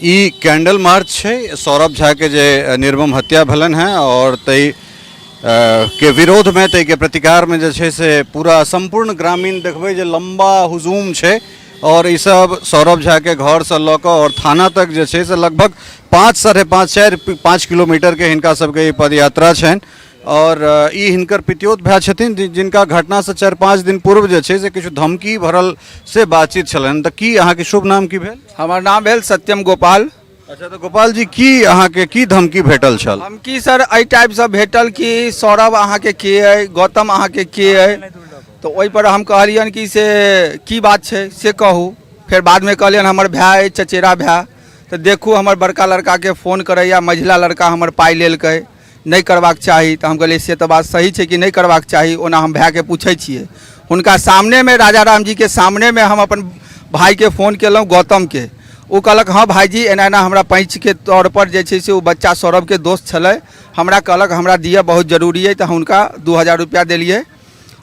ई candle march छै सौरभ झाके जे निर्मम हत्या भेलनि हेँ आओर ताहि के विरोधमे ताहिके प्रतिकारमे जे छै से पूरा सम्पूर्ण ग्रामीण देखबै जे लम्बा हुजूम छै आओर ईसब सौरभ झाके घरसँ लऽ कऽ आओर थाना तक जे छै से लगभग पाँच साढ़े पाँच चारि पाँच किलोमीटरके हिनका सबके ई पदयात्रा छनि आओर ई हिनकर पितियौत भाय छथिन जिनका घटनासँ चारि पाँच दिन पूर्व जे छै से किछु धमकी भरल से बातचीत छलनि तऽ की अहाँके शुभ नाम की भेल हमर नाम भेल सत्यम गोपाल। अच्छा, तऽ गोपाल जी की अहाँके की धमकी भेटल छल? धमकी सर एहि टाइपसँ भेटल कि सौरभ अहाँके के अइ, गौतम अहाँके के अइ, तऽ ओहिपर हम कहलियनि कि से की बात छै से कहू। फेर बादमे कहलियनि हमर भाय अइ, चचेरा भाय, तऽ देखू हमर बड़का लड़काके फोन करैए, मझिला लड़का हमर पाइ लेलकै, नहि करबाक चाही। तऽ हम कहलियै से तऽ बात सही छै कि नहि करबाक चाही, ओना हम भायके पूछै छियै। हुनका सामनेमे, राजा राम जीके सामनेमे हम अपन भायके फोन केलहुँ, गौतमके। ओ कहलक हँ भायजी एना एना हमरा पैँचके तौरपर जे छै से ओ बच्चा सौरभके दोस्त छलै, हमरा कहलक हमरा दिअ बहुत जरूरी अइ, तऽ हुनका 2000 रुपैआ देलियै।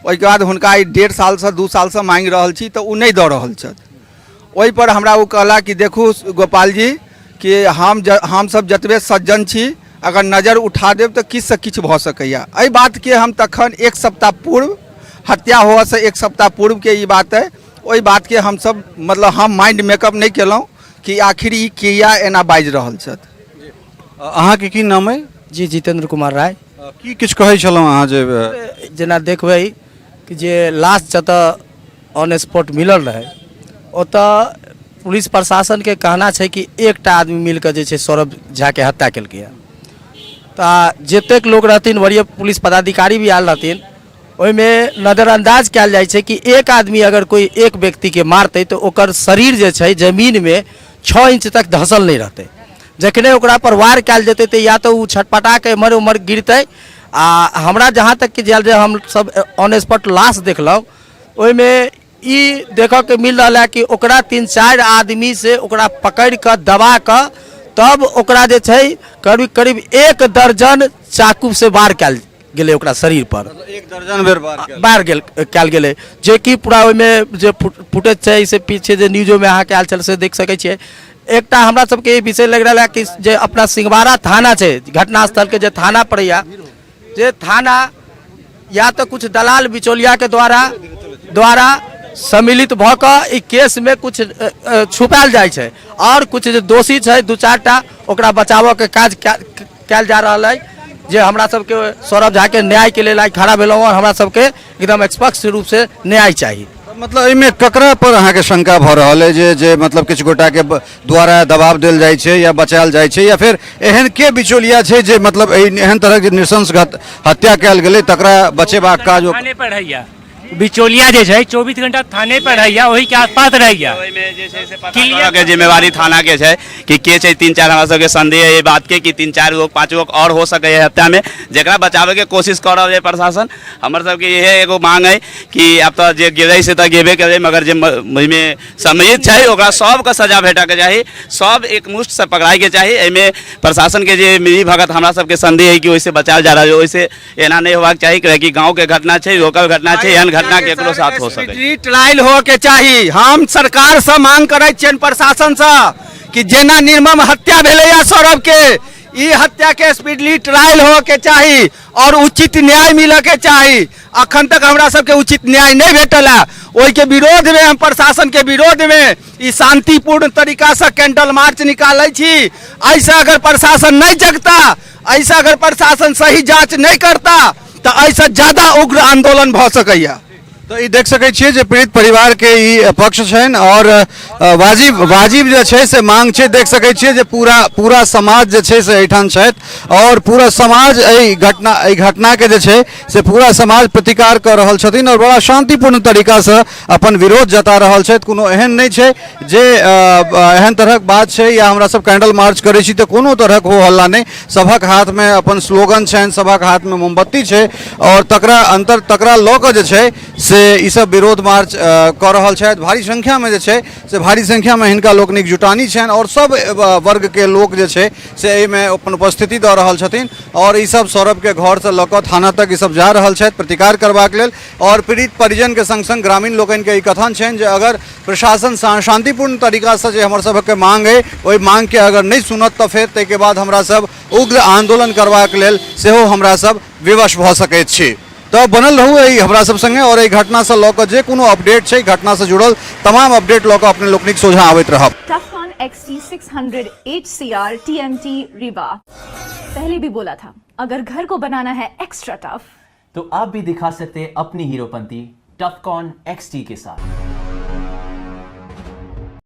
ओहिके बाद हुनका आइ 1.5 सालसँ 2 सालसँ माँगि रहल छी तऽ ओ नहि दऽ रहल छथि। ओहिपर हमरा ओ कहला कि देखू गोपालजी कि हमसब जतबे सज्जन छी, अगर नजर उठा देब तऽ किछुसँ किछु भऽ सकैए। एहि बातके हम तखन 1 सप्ताह पूर्व, हत्या होअसँ 1 सप्ताह पूर्वके ई बात अइ, ओहि बातके हमसब मतलब हम माइंड मेकअप नहि केलहुँ कि आखिर ई किया एना बाजि रहल छथि। अहाँके की नाम अइ? जी, जितेंद्र कुमार राय। की किछु कहै छलहुँ अहाँ जे जेना देखबै कि जे लाश जतऽ ऑन स्पॉट मिलल रहै ओतऽ पुलिस प्रशासनके कहना छै कि एकटा आदमी मिलकऽ जे छै सौरभ झाके हत्या केलकै हँ। तऽ जतेक लोक रहथिन, वरीय पुलिस पदाधिकारी भी आयल रहथिन, ओहिमे नजरअंदाज कयल जाइ छै कि एक आदमी अगर कोइ एक व्यक्तिके मारतै तऽ ओकर शरीर जे छै जमीनमे 6 इंच तक धसल नहि रहतै। जखने ओकरा पर वार कयल जेतै तऽ या तऽ ओ छटपटा कऽ एम्हर ओम्हर गिरतै। आ हमरा जहाँ तक कि जे हम सब ऑन स्पॉट लाश देखलहुँ ओहिमे ई देखऽके मिल रहल है कि ओकरा 3-4 आदमी से ओकरा पकड़ि कऽ दबा कऽ तब ओकरा जे छै करीब करीब 1 दर्जन चाकू से वार कयल गेलै ओकरा शरीर पर। 1 दर्जन बेर वार कयल। वार कयल गेलै, जेकि पूरा ओहिमे जे फुटेज छै से पीछे जे न्यूजोमे अहाँके आयल छल से देख सकै छियै। एकटा हमरा सबके ई विषय लागि रहल है कि जे अपना सिंहवाड़ा थाना छै, घटनास्थलके जे थाना पड़ैया, जे थाना या तऽ कुछ दलाल बिचौलियाके द्वारा सम्मिलित भऽ कऽ ई केसमे कुछ छुपायल जाइ छै आओर कुछ जे दोषी छै 2-4 टा ओकरा बचाबऽके काज कयल जा रहल अइ। जे हमरा सबके सौरभ झाके न्यायके लेल आइ खड़ा भेलहुँ आओर हमरा सबके एकदम स्पष्ट रूपसँ न्याय चाही। मतलब एहिमे ककरा पर अहाँके शंका भऽ रहल अइ जे मतलब किछु गोटाके द्वारा दबाव देल जाइ छै या बचायल जाइ छै, या फेर एहन के बिचौलिया छै जे मतलब एहन तरहक जे नृशंस हत्या कयल गेलै तकरा बचेबाक काज थाने पर रहैया बिचौलिया जे छै 24 घंटा थाने पर रहैया, ओही के आसपास रहैया। ओहिमे जे छै से पता करऽ के जिम्मेवारी थाना के छै कि के छै। 3-4 हमरा सबके संदेह है एहि बात के कि 3-4 गो 5 गो और हो सकै है हत्या में, जेकरा बचाबे के कोशिश कर रहल है प्रशासन। हमर सबके इहे एगो मांग है कि आब तऽ जे गेलै से तऽ गेबे केलै, मगर जे ओहिमे सम्मिलित छै ओकरा सबके सजा भेटऽके चाही, सब एकमुश्त से पकड़ाइके चाही। एहिमे प्रशासन के जे मिली भगत हमरा सबके संदेह है कि ओहिसे बचायल जा रहल है, ओहिसे एना नहि होबाक चाही, कियाकि गाँव के घटना छै, लोकल घटना छै, एहन घटना केकरो साथ हो सकै छै। ट्रायल होऽ के चाही। हम सरकार से मांग करै छियनि, प्रशासन से, कि जेना निर्मम हत्या भेलैया सौरभ के, ई हत्या के स्पीडली ट्रायल होऽ के चाही और उचित न्याय मिलऽ के चाही। अखन तक हमरा सबके उचित न्याय नहि भेटल है, ओहिके विरोध में हम प्रशासन के विरोध में ई शांतिपूर्ण तरीका से कैंडल मार्च निकालै छी। ऐसे अगर प्रशासन नहीं जगता, ऐसे अगर प्रशासन सही जांच नहीं करता तऽ ऐसे ज्यादा उग्र आंदोलन भऽ सकैया। तऽ ई देख सकै छियै जे पीड़ित परिवार के ई पक्ष छनि और वाजिब जे छै से मांग छै। देख सकै छियै जे पूरा समाज जे छै से एहिठाम छथि और पूरा समाज एहि घटना के जे छै से पूरा समाज प्रतिकार कऽ रहल छथिन और बड़ा शांतिपूर्ण तरीका से अपन विरोध जता रहल छथि। कोनो एहन नहि छै जे एहन तरहक बात छै या हमरा सब कैंडल मार्च करै छी तऽ कोनो तरहक हो हल्ला नहि। सभक हाथमे अपन स्लोगन छनि, सभक हाथमे मोमबत्ती छै और तकरा लऽ कऽ जे छै से से ईसभ विरोध मार्च कऽ रहल छथि। भारी संख्यामे जे छै से भारी संख्यामे हिनका लोकनिक जुटानी छनि आओर सभ वर्गके लोक जे छै से एहिमे अपन उपस्थिति दऽ रहल छथिन आओर ईसभ सौरभके घरसँ लऽ कऽ थाना तक ईसभ जा रहल छथि प्रतिकार करबाक लेल। आओर पीड़ित परिजनके सङ्ग सङ्ग ग्रामीण लोकनिके ई कथन छनि जे अगर प्रशासन शांतिपूर्ण तरीकासँ जे हमर सभके मांग अइ ओहि मांगके अगर नहि सुनत तऽ फेर ताहिके बाद हमरा सब उग्र आंदोलन करबाक लेल सेहो हमरा सब विवश भऽ सकैत छी। तऽ बनल रहू एहि हमरा सब संगे आओर एहि घटनासँ लऽ कऽ जे कोनो अपडेट छै, घटनासँ जुड़ल तमाम अपडेट लऽ कऽ अपने लोकनिक सोझाँ आबैत रहब। Tufcon XT600 HCR TMT Rewa। पहले भी बोला था, अगर घर को बनाना है एक्स्ट्रा टफ तो आप भी दिखा सकते हैं अपनी हीरोपंती टफकॉन XT के साथ।